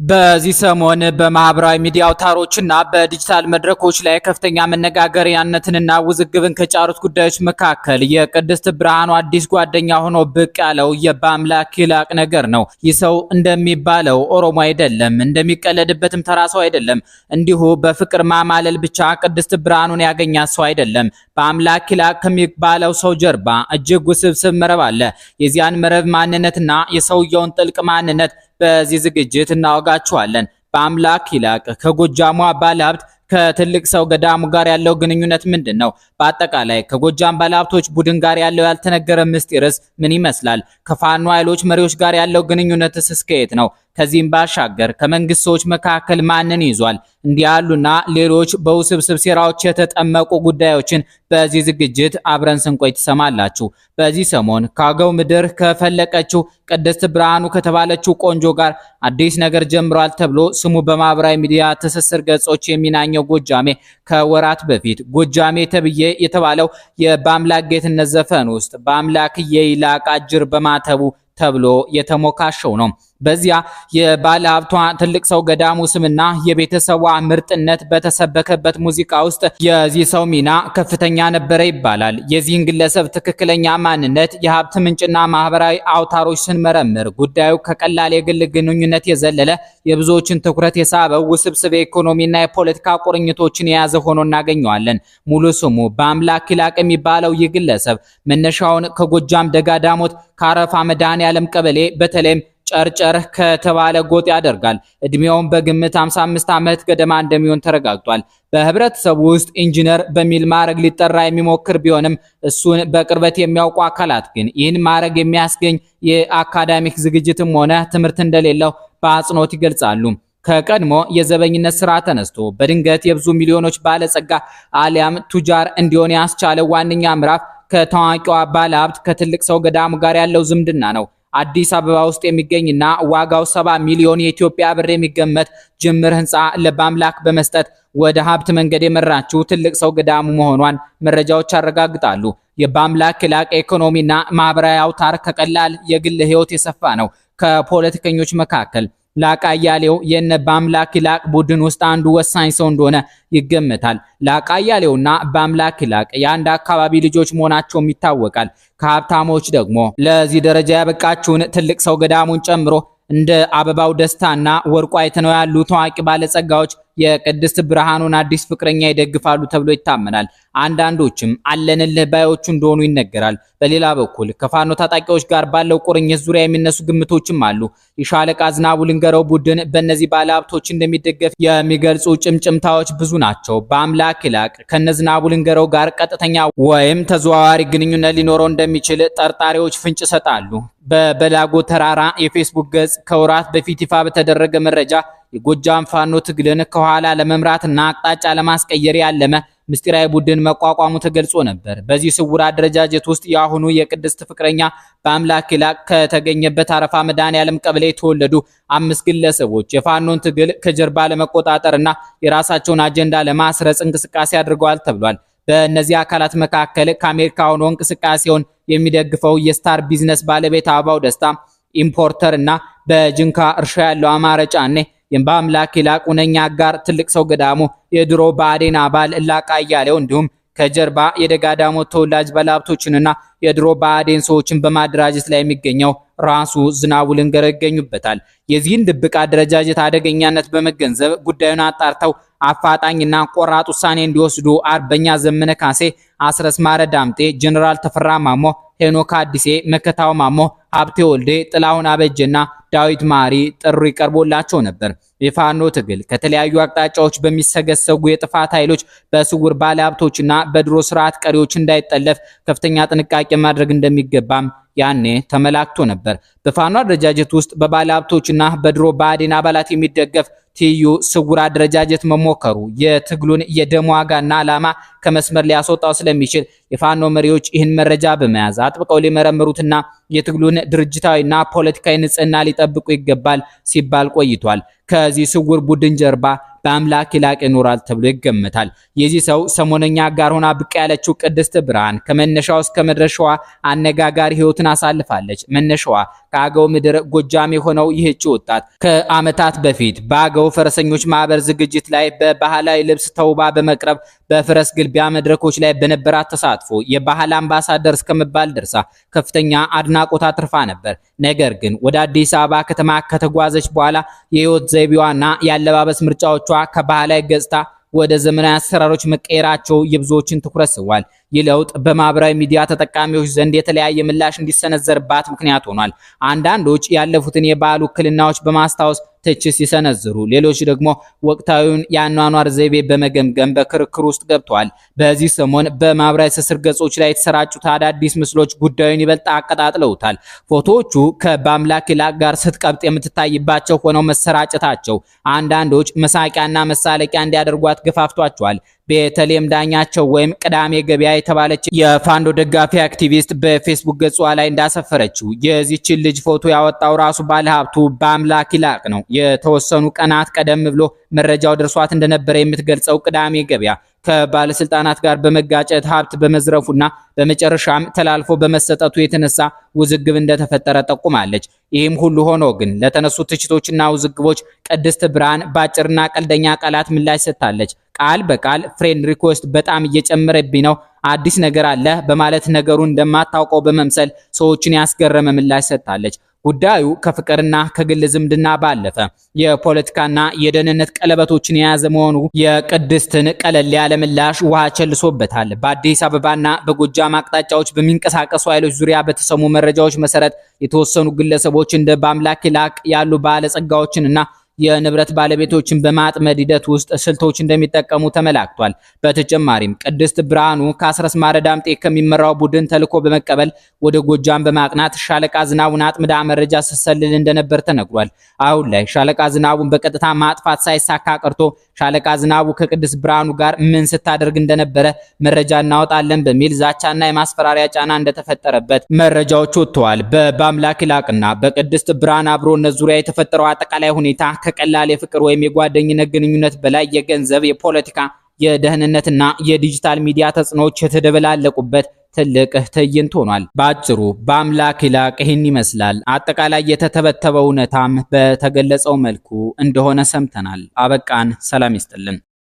በዚህ ሰሞን በማህበራዊ ሚዲያ አውታሮችና በዲጂታል መድረኮች ላይ ከፍተኛ መነጋገሪያነትንና ውዝግብን ከጫሩት ጉዳዮች መካከል የቅድስት ብርሃኑ አዲስ ጓደኛ ሆኖ ብቅ ያለው የበአምላክ ይላቅ ነገር ነው። ይህ ሰው እንደሚባለው ኦሮሞ አይደለም፣ እንደሚቀለድበትም ተራ ሰው አይደለም። እንዲሁ በፍቅር ማማለል ብቻ ቅድስት ብርሃኑን ያገኛት ሰው አይደለም። በአምላክ ይላቅ ከሚባለው ሰው ጀርባ እጅግ ውስብስብ መረብ አለ። የዚያን መረብ ማንነትና የሰውየውን ጥልቅ ማንነት በዚህ ዝግጅት እናወጋችኋለን። በአምላክ ይላቅ ከጎጃሟ ባለሀብት ከትልቅ ሰው ገዳሙ ጋር ያለው ግንኙነት ምንድን ነው? በአጠቃላይ ከጎጃም ባለሀብቶች ቡድን ጋር ያለው ያልተነገረ ምስጢርስ ምን ይመስላል? ከፋኖ ኃይሎች መሪዎች ጋር ያለው ግንኙነትስ እስከየት ነው? ከዚህም ባሻገር ከመንግስት ሰዎች መካከል ማንን ይዟል? እንዲህ ያሉና ሌሎች በውስብስብ ሴራዎች የተጠመቁ ጉዳዮችን በዚህ ዝግጅት አብረን ስንቆይ ትሰማላችሁ። በዚህ ሰሞን ከአገው ምድር ከፈለቀችው ቅድስት ብርሃኑ ከተባለችው ቆንጆ ጋር አዲስ ነገር ጀምሯል ተብሎ ስሙ በማህበራዊ ሚዲያ ትስስር ገጾች የሚናኘው ጎጃሜ ከወራት በፊት ጎጃሜ ተብዬ የተባለው የበአምላክ ጌትነት ዘፈን ውስጥ በአምላክዬ ይላቅ አጅር በማተቡ ተብሎ የተሞካሸው ነው። በዚያ የባለ ሀብቷ ትልቅ ሰው ገዳሙ ስምና የቤተሰቧ ምርጥነት በተሰበከበት ሙዚቃ ውስጥ የዚህ ሰው ሚና ከፍተኛ ነበረ ይባላል። የዚህን ግለሰብ ትክክለኛ ማንነት፣ የሀብት ምንጭና ማህበራዊ አውታሮች ስንመረምር ጉዳዩ ከቀላል የግል ግንኙነት የዘለለ የብዙዎችን ትኩረት የሳበው ውስብስብ የኢኮኖሚና የፖለቲካ ቁርኝቶችን የያዘ ሆኖ እናገኘዋለን። ሙሉ ስሙ በአምላክ ይላቅ የሚባለው ይህ ግለሰብ መነሻውን ከጎጃም ደጋዳሞት ከአረፋ መድኃኔዓለም ቀበሌ በተለይም ጨርጨር ከተባለ ጎጥ ያደርጋል። እድሜውን በግምት 55 ዓመት ገደማ እንደሚሆን ተረጋግጧል። በህብረተሰቡ ውስጥ ኢንጂነር በሚል ማዕረግ ሊጠራ የሚሞክር ቢሆንም እሱን በቅርበት የሚያውቁ አካላት ግን ይህን ማዕረግ የሚያስገኝ የአካዳሚክ ዝግጅትም ሆነ ትምህርት እንደሌለው በአጽንኦት ይገልጻሉ። ከቀድሞ የዘበኝነት ስራ ተነስቶ በድንገት የብዙ ሚሊዮኖች ባለጸጋ አሊያም ቱጃር እንዲሆን ያስቻለው ዋነኛ ምዕራፍ ከታዋቂዋ ባለሀብት ከትልቅ ሰው ገዳሙ ጋር ያለው ዝምድና ነው። አዲስ አበባ ውስጥ የሚገኝና ዋጋው 70 ሚሊዮን የኢትዮጵያ ብር የሚገመት ጅምር ህንፃ ለበአምላክ በመስጠት ወደ ሀብት መንገድ የመራችው ትልቅ ሰው ገዳሙ መሆኗን መረጃዎች ያረጋግጣሉ። የበአምላክ ይላቅ ኢኮኖሚና ማህበራዊ አውታር ከቀላል የግል ህይወት የሰፋ ነው። ከፖለቲከኞች መካከል ላቃ አያሌው የነ በአምላክ ይላቅ ቡድን ውስጥ አንዱ ወሳኝ ሰው እንደሆነ ይገመታል። ላቃ አያሌውና በአምላክ ይላቅ የአንድ አካባቢ ልጆች መሆናቸውም ይታወቃል። ከሀብታሞች ደግሞ ለዚህ ደረጃ ያበቃችውን ትልቅ ሰው ገዳሙን ጨምሮ እንደ አበባው ደስታና ወርቁ አይተነው ያሉ ታዋቂ ባለጸጋዎች የቅድስት ብርሃኑን አዲስ ፍቅረኛ ይደግፋሉ ተብሎ ይታመናል። አንዳንዶችም አለንልህ ባዮቹ እንደሆኑ ይነገራል። በሌላ በኩል ከፋኖ ታጣቂዎች ጋር ባለው ቁርኝት ዙሪያ የሚነሱ ግምቶችም አሉ። የሻለቃ ዝናቡ ልንገረው ቡድን በእነዚህ ባለሀብቶች እንደሚደገፍ የሚገልጹ ጭምጭምታዎች ብዙ ናቸው። በአምላክ ይላቅ ከነዝናቡ ልንገረው ጋር ቀጥተኛ ወይም ተዘዋዋሪ ግንኙነት ሊኖረው እንደሚችል ጠርጣሪዎች ፍንጭ ይሰጣሉ። በበላጎ ተራራ የፌስቡክ ገጽ ከወራት በፊት ይፋ በተደረገ መረጃ የጎጃም ፋኖ ትግልን ከኋላ ለመምራትና አቅጣጫ ለማስቀየር ያለመ ምስጢራዊ ቡድን መቋቋሙ ተገልጾ ነበር። በዚህ ስውር አደረጃጀት ውስጥ የአሁኑ የቅድስት ፍቅረኛ በአምላክ ይላቅ ከተገኘበት አረፋ መድኃኔዓለም ቀበሌ የተወለዱ 5 ግለሰቦች የፋኖን ትግል ከጀርባ ለመቆጣጠርና የራሳቸውን አጀንዳ ለማስረጽ እንቅስቃሴ አድርገዋል ተብሏል። በእነዚህ አካላት መካከል ከአሜሪካ ሆኖ እንቅስቃሴውን የሚደግፈው የስታር ቢዝነስ ባለቤት አበባው ደስታ ኢምፖርተር እና በጅንካ እርሻ ያለው አማረ ጫኔ፣ የበአምላክ ይላቅ ሁነኛ አጋር ትልቅ ሰው ገዳሙ፣ የድሮ ብአዴን አባል ላቃ አያሌው እንዲሁም ከጀርባ የደጋዳሞት ተወላጅ ባለሀብቶችንና የድሮ ብአዴን ሰዎችን በማደራጀት ላይ የሚገኘው ራሱ ዝናቡ ልንገረው ይገኙበታል። የዚህን ድብቅ አደረጃጀት አደገኛነት በመገንዘብ ጉዳዩን አጣርተው አፋጣኝና ቆራጥ ውሳኔ እንዲወስዱ አርበኛ ዘመነ ካሴ፣ አስረስ ማረ ዳምጤ፣ ጀነራል ተፈራ ማሞ፣ ሄኖክ አዲሴ፣ መከታው ማሞ፣ ሀብቴ ወልዴ፣ ጥላሁን አበጀና ዳዊት ማሪ ጥሪ ቀርቦላቸው ነበር። የፋኖ ትግል ከተለያዩ አቅጣጫዎች በሚሰገሰጉ የጥፋት ኃይሎች በስውር ባለሀብቶችና በድሮ ስርዓት ቀሪዎች እንዳይጠለፍ ከፍተኛ ጥንቃቄ ማድረግ እንደሚገባም ያኔ ተመላክቶ ነበር። በፋኖ አደረጃጀት ውስጥ በባለሀብቶችና በድሮ ብአዴን አባላት የሚደገፍ ትይዩ ስውር አደረጃጀት መሞከሩ የትግሉን የደም ዋጋና ዓላማ ከመስመር ሊያስወጣው ስለሚችል የፋኖ መሪዎች ይህን መረጃ በመያዝ አጥብቀው ሊመረምሩትና የትግሉን ድርጅታዊና ፖለቲካዊ ንጽህና ሊጠብቁ ይገባል ሲባል ቆይቷል። ከዚህ ስውር ቡድን ጀርባ በአምላክ ይላቅ ይኖራል ተብሎ ይገመታል። የዚህ ሰው ሰሞነኛ ጋር ሆና ብቅ ያለችው ቅድስት ብርሃን ከመነሻው እስከ መድረሻዋ አነጋጋሪ ሕይወትን አሳልፋለች። መነሻዋ ከአገው ምድር ጎጃም የሆነው ይህች ወጣት ከዓመታት በፊት በአገው ፈረሰኞች ማህበር ዝግጅት ላይ በባህላዊ ልብስ ተውባ በመቅረብ በፈረስ ግልቢያ መድረኮች ላይ በነበራት ተሳትፎ የባህል አምባሳደር እስከመባል ደርሳ ከፍተኛ አድናቆት አትርፋ ነበር። ነገር ግን ወደ አዲስ አበባ ከተማ ከተጓዘች በኋላ የህይወት ዘይቤዋና የአለባበስ ምርጫዎቿ ከባህላዊ ገጽታ ወደ ዘመናዊ አሰራሮች መቀየራቸው የብዙዎችን ትኩረት ስቧል። ይህ ለውጥ በማህበራዊ ሚዲያ ተጠቃሚዎች ዘንድ የተለያየ ምላሽ እንዲሰነዘርባት ምክንያት ሆኗል። አንዳንዶች ያለፉትን የባህል ውክልናዎች በማስታወስ ትችት ሲሰነዝሩ፣ ሌሎች ደግሞ ወቅታዊውን የአኗኗር ዘይቤ በመገምገም በክርክር ውስጥ ገብተዋል። በዚህ ሰሞን በማህበራዊ ትስስር ገጾች ላይ የተሰራጩት አዳዲስ ምስሎች ጉዳዩን ይበልጥ አቀጣጥለውታል። ፎቶዎቹ ከበአምላክ ይላቅ ጋር ስትቀብጥ የምትታይባቸው ሆነው መሰራጨታቸው አንዳንዶች መሳቂያና መሳለቂያ እንዲያደርጓት ገፋፍቷቸዋል። ቤተልሔም ዳኛቸው ወይም ቅዳሜ ገበያ የተባለች የፋኖ ደጋፊ አክቲቪስት በፌስቡክ ገጿ ላይ እንዳሰፈረችው የዚችን ልጅ ፎቶ ያወጣው ራሱ ባለሀብቱ በአምላክ ይላቅ ነው። የተወሰኑ ቀናት ቀደም ብሎ መረጃው ደርሷት እንደነበረ የምትገልጸው ቅዳሜ ገበያ ከባለስልጣናት ጋር በመጋጨት ሀብት በመዝረፉና በመጨረሻም ተላልፎ በመሰጠቱ የተነሳ ውዝግብ እንደተፈጠረ ጠቁማለች። ይህም ሁሉ ሆኖ ግን ለተነሱ ትችቶችና ውዝግቦች ቅድስት ብርሃን ባጭርና ቀልደኛ ቃላት ምላሽ ሰጥታለች። ቃል በቃል friend request በጣም እየጨመረብኝ ነው፣ አዲስ ነገር አለ በማለት ነገሩን እንደማታውቀው በመምሰል ሰዎችን ያስገረመ ምላሽ ሰጥታለች። ጉዳዩ ከፍቅርና ከግል ዝምድና ባለፈ የፖለቲካና የደህንነት ቀለበቶችን የያዘ መሆኑ የቅድስትን ቀለል ያለ ምላሽ ውሃ ቸልሶበታል። በአዲስ አበባና በጎጃም አቅጣጫዎች በሚንቀሳቀሱ ኃይሎች ዙሪያ በተሰሙ መረጃዎች መሰረት የተወሰኑ ግለሰቦች እንደ በአምላክ ይላቅ ያሉ ባለጸጋዎችንና የንብረት ባለቤቶችን በማጥመድ ሂደት ውስጥ ስልቶች እንደሚጠቀሙ ተመላክቷል። በተጨማሪም ቅድስት ብርሃኑ ከአስረስ ማረ ዳምጤ ከሚመራው ቡድን ተልዕኮ በመቀበል ወደ ጎጃም በማቅናት ሻለቃ ዝናቡን አጥምዳ መረጃ ስትሰልል እንደነበር ተነግሯል። አሁን ላይ ሻለቃ ዝናቡን በቀጥታ ማጥፋት ሳይሳካ ቀርቶ ሻለቃ ዝናቡ ከቅድስት ብርሃኑ ጋር ምን ስታደርግ እንደነበረ መረጃ እናወጣለን በሚል ዛቻና የማስፈራሪያ ጫና እንደተፈጠረበት መረጃዎች ወጥተዋል። በአምላክ ይላቅና በቅድስት ብርሃን አብሮነት ዙሪያ የተፈጠረው አጠቃላይ ሁኔታ ከቀላል የፍቅር ወይም የጓደኝነት ግንኙነት በላይ የገንዘብ፣ የፖለቲካ፣ የደህንነትና የዲጂታል ሚዲያ ተጽዕኖዎች የተደበላለቁበት ትልቅ ትዕይንት ሆኗል። በአጭሩ በአምላክ ይላቅ ይህን ይመስላል። አጠቃላይ የተተበተበው እውነታም በተገለጸው መልኩ እንደሆነ ሰምተናል። አበቃን። ሰላም ይስጥልን።